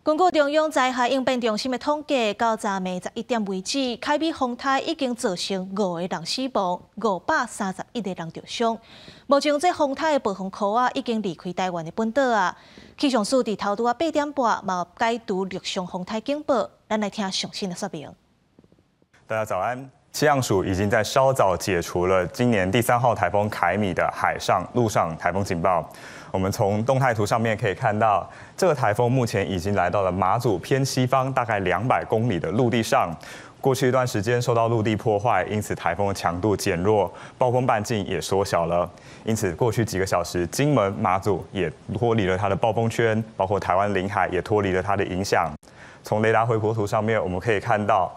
根據中央災害應變中心的統計，到昨暝11點為止，凱米風颱已經造成五個人死亡，531個人著傷。目前這風颱的暴風圈仔已經離開台灣的本島啊。氣象署佇頭拄仔8點半嘛解除陸上風颱警報。咱來聽詳細的說明。大家早安。氣象署已經在稍早解除了今年第三號颱風凱米的海上、陸上颱風警報。我們從動態圖上面可以看到，這個颱風目前已經來到了馬祖偏西方大概200公里的陸地上。過去一段時間受到陸地破壞，因此颱風的強度減弱，暴風半徑也縮小了。因此，過去幾個小時，金門、馬祖也脫離了它的暴風圈，包括台灣領海也脫離了它的影響。從雷達回波圖上面，我們可以看到，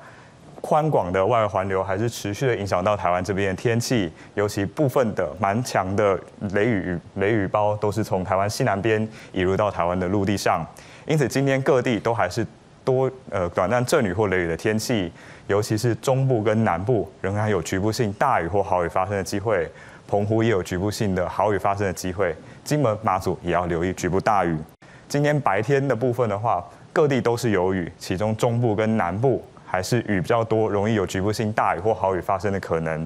寬廣的外圍環流還是持續的影響到台灣這邊的天氣，尤其部分的蠻強的雷雨包都是從台灣西南邊移入到台灣的陸地上，因此今天各地都還是多短暫陣雨或雷雨的天氣，尤其是中部跟南部仍然有局部性大雨或豪雨發生的機會，澎湖也有局部性的豪雨發生的機會，金門、馬祖也要留意局部大雨。今天白天的部分的話，各地都是有雨，其中中部跟南部還是雨比較多，容易有局部性大雨或豪雨發生的可能。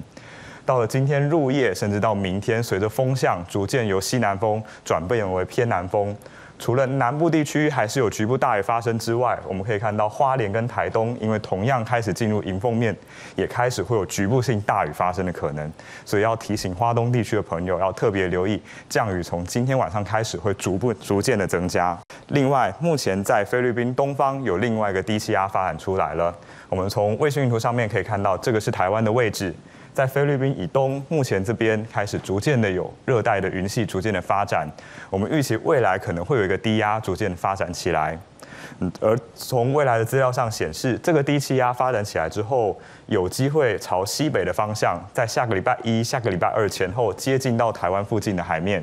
到了今天入夜，甚至到明天，隨着風向逐漸由西南風轉變為偏南風，除了南部地區還是有局部大雨發生之外，我們可以看到花蓮跟台東，因為同樣開始進入迎風面，也開始會有局部性大雨發生的可能。所以要提醒花東地區的朋友要特別留意降雨，從今天晚上開始會逐步逐漸的增加。另外，目前在菲律賓東方有另外一個低氣壓發展出來了。我們從衛星雲圖上面可以看到，這個是台灣的位置，在菲律賓以東，目前這邊開始逐漸的有熱帶的雲系逐漸的發展。我們預期未來可能會有一個低壓逐漸發展起來。而從未來的資料上顯示，這個低氣壓發展起來之後，有機會朝西北的方向，在下個禮拜一、下個禮拜二前後接近到台灣附近的海面。